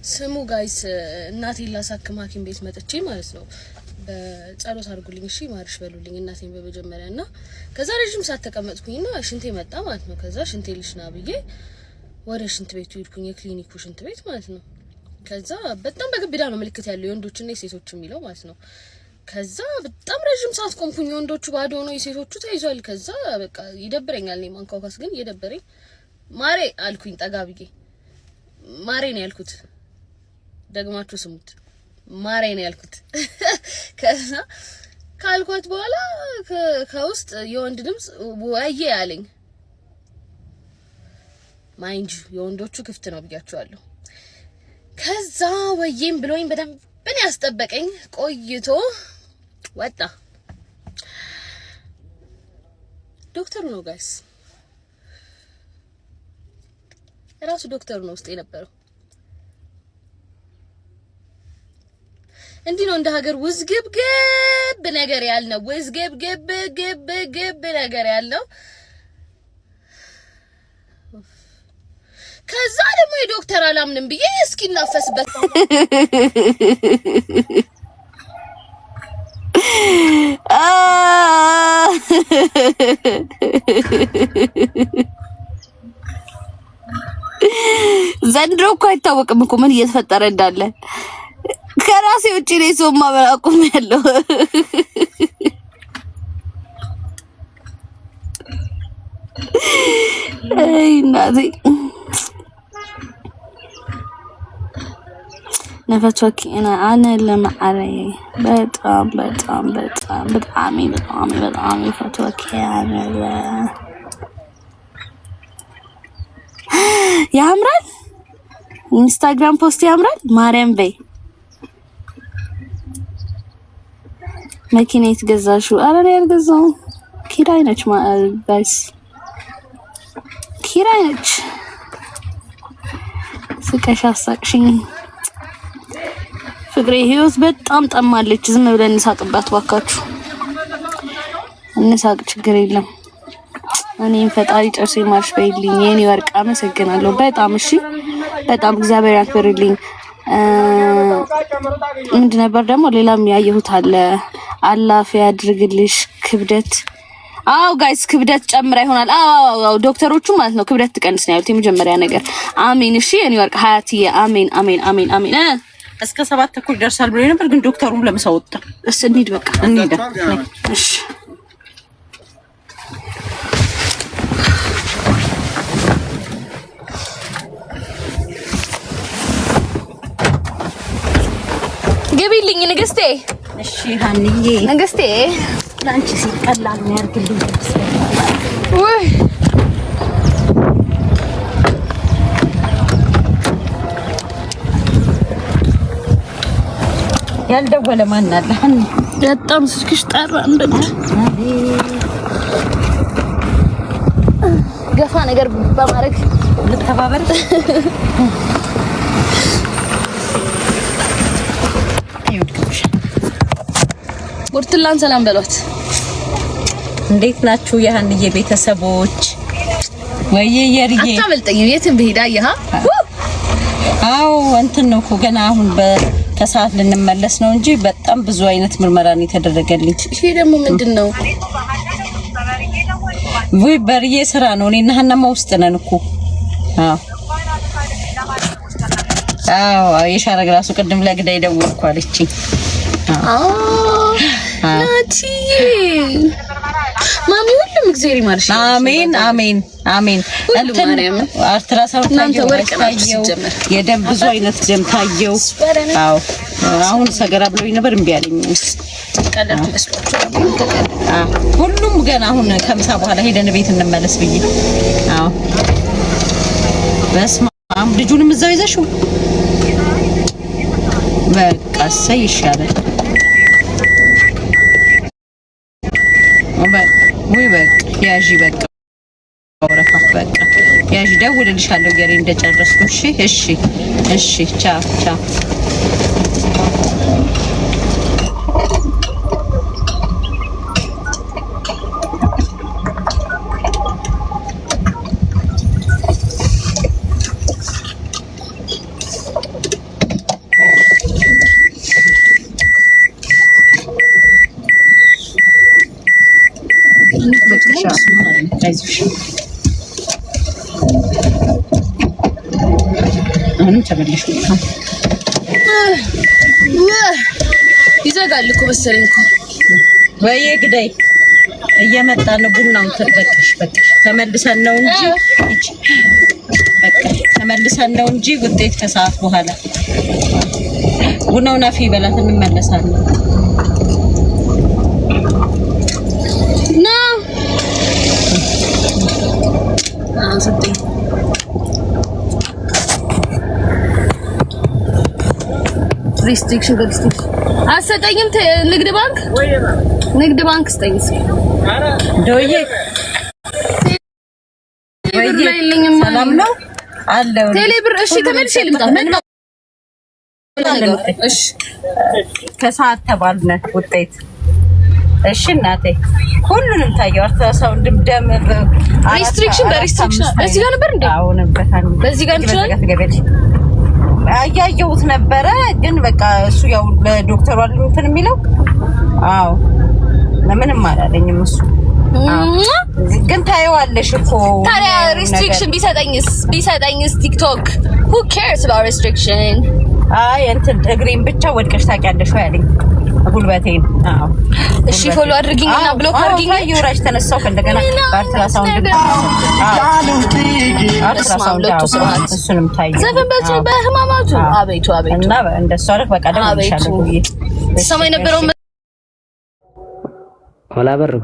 ስሙ guys፣ እናቴን ላሳክም ሐኪም ቤት መጥቼ ማለት ነው። በጸሎት አድርጉልኝ እሺ፣ ማርሽ በሉልኝ እናቴን በመጀመሪያ እና ከዛ ረዥም ሰዓት ተቀመጥኩኝና ሽንቴ መጣ ማለት ነው። ከዛ ሽንቴ ልሽና ብዬ ወደ ሽንት ቤቱ ሄድኩኝ፣ የክሊኒኩ ሽንት ቤት ማለት ነው። ከዛ በጣም በግብዳ ነው ምልክት ያለው የወንዶችና የሴቶች የሚለው ማለት ነው። ከዛ በጣም ረዥም ሰዓት ቆምኩኝ። የወንዶቹ ባዶ ነው፣ የሴቶቹ ተይዟል። ከዛ በቃ ይደብረኛል። እኔ ማንኳኳስ ግን እየደበረኝ ማሬ አልኩኝ፣ ጠጋ ብዬ ማሬ ነው ያልኩት። ደግማችሁ ስሙት፣ ማሬ ነው ያልኩት። ከዛ ካልኳት በኋላ ከውስጥ የወንድ ድምጽ ወዬ አለኝ። Mind you የወንዶቹ ክፍት ነው ብያችኋለሁ። ከዛ ወዬም ብሎኝ በደንብ ነው ያስጠበቀኝ። ቆይቶ ወጣ። ዶክተሩ ነው guys፣ ራሱ ዶክተሩ ነው ውስጥ የነበረው። እንዲህ ነው እንደ ሀገር ውዝግብግብ ነገር ያልነው፣ ውዝግብግብ ግብ ግብ ነገር ያልነው። ከዛ ደግሞ የዶክተር አላምንም ብዬ እስኪናፈስበት ዘንድሮ እኮ አይታወቅም እኮ ምን እየተፈጠረ እንዳለ። ከራሴ ውጭ ነው ሰው ማበራቁም ያለው። አይ እናቴ ነፈትወኪ ኣነ ለማዓረይ በጣም በጣም በጣም በጣም በጣም በጣም ይፈትወኪ ኣነ ያምራል። ኢንስታግራም post ያምራል። ማርያም በይ መኪና የት ገዛሽው? ኧረ እኔ አልገዛሁም። ኪራይ ነች guys፣ ኪራይ ነች። ስቀሽ አሳቅሽኝ ፍቅሬ። ህይወት በጣም ጠማለች። ዝም ብለን እንሳቅባት ባካችሁ፣ እንሳቅ፣ ችግር የለም። እኔም ፈጣሪ ጨርሶ ይማርሽ በይልኝ የኔ ወርቅ። አመሰግናለሁ በጣም እሺ፣ በጣም እግዚአብሔር ያክብርልኝ። ምንድን ነበር ደግሞ ሌላም ያየሁት አለ። አላፍ ያድርግልሽ ክብደት። አዎ guys ክብደት ጨምራ ይሆናል። አዎ አዎ ዶክተሮቹ ማለት ነው ክብደት ትቀንስ ነው ያሉት የመጀመሪያ ነገር። አሜን። እሺ የኔ ወርቅ ሀያትዬ፣ አሜን አሜን አሜን አሜን። እስከ 7:30 ይደርሳል ብሎ ነበር፣ ግን ዶክተሩም ለምሳ ወጣ። እሺ እንሂድ በቃ እንሂድ። እሺ ግቢልኝ ንግስቴ። እሺ ሀንዬ ንግስቴ፣ ላንቺ ሲቀላል ነው ያርግልኝ። ውይ ያልደወለ ማን አለ? ሀኒ በጣም ስልክሽ ጠራ። እንደጉድ ገፋ ነገር በማድረግ ልተባበር። ጉርትላን ሰላም በሏት። እንዴት ናችሁ የሀንዬ ቤተሰቦች? ወይዬ የርዬ አታመልጠኝም የትም ብሄድ። አየህ? አዎ እንትን ነው እኮ ገና አሁን ከሰዓት ልንመለስ ነው እንጂ በጣም ብዙ አይነት ምርመራ ነው የተደረገልኝ። ይሄ ደግሞ ምንድን ነው? ውይ በርዬ ስራ ነው። እኔና ሀናማ ውስጥ ነን እኮ። አዎ አዎ የሻረግ ራሱ ቅድም ለግዳይ ደወልኩ አለችኝ። ናቲዬ ማሚ ሁሉም እግዚአብሔር ይማርሽ። አሜን አሜን አሜን። እንትን አልትራሳውንድ እናንተ ወርቅ ናችሁ ሲጀመር። የደም ብዙ አይነት ደም ታየው። አዎ አሁን ሰገራ ብሎኝ ነበር እምቢ አለኝ። ሁሉም ገና አሁን ከምሳ በኋላ ሄደን ቤት እንመለስ ብዬ። አዎ በስመ አብ። ልጁንም እዛው ይዘሽው በቃ እሰይ ይሻላል። ወይ በቃ ያዢ፣ በቃ ወረፋ በቃ ያዢ። ደውልልሻለሁ ገሬ እንደጨረስኩ። እሺ እሺ እሺ። ቻው ቻው። አይዞሽ። አሁንም ተመለሽ። ይዘጋል እኮ መሰለኝ እኮ። ወይዬ ግደይ እየመጣ ነው። ቡናውን በቃሽ፣ በቃሽ። ተመልሰን ነው እንጂ፣ በቃ ተመልሰን ነው እንጂ ውጤት ከሰዓት በኋላ። ቡናውን አፊ በላት፣ እንመለሳለን። ና ሰጠኝ። Restriction በ restriction አትሰጠኝም። ንግድ ባንክ፣ ንግድ ባንክ ስጠኝ እስኪ። ዶዬ። ብር ላይ የለኝም። ሰላም ነው አለው። ቴሌ ብር። እሺ፣ ተመልሼ ልምጣ። መጣሁ። እሺ። ከሰዓት ተባልነ ውጤት። እሺ እናቴ፣ ሁሉንም ታየው። አልትራሳውንድ፣ ደም። Restriction በ restriction በዚህ ጋር ነበር እንዴ? አዎ ነበር። በዚህ ጋር እንችላለን። እያየሁት ነበረ፣ ግን በቃ እሱ ያው ለዶክተሩ አይደል እንትን የሚለው። አዎ፣ ምንም አላለኝም እሱ፣ ግን ታየዋለሽ እኮ። ታዲያ restriction ቢሰጠኝስ ቲክቶክ? Who cares about restriction? አይ፣ እንትን እግሬን ብቻ ወድቀሽ ታውቂያለሽ ወይ አለኝ፣ ጉልበቴን። አዎ። እሺ፣ follow አድርጊኝ እና block አድርጊኝ። ታየው፣ ተነሳው ከእንደገና በአልትራሳውንድ፣ አልትራሳውንድ እሱንም ታየው። ዘፈን በህማማቱ፣ አቤቱ አቤቱ። እና እንደሱ አደረግ፣ በቃ ደውልልሻለሁ ብዬ ሰማይ የነበረው ወላ በርጉ።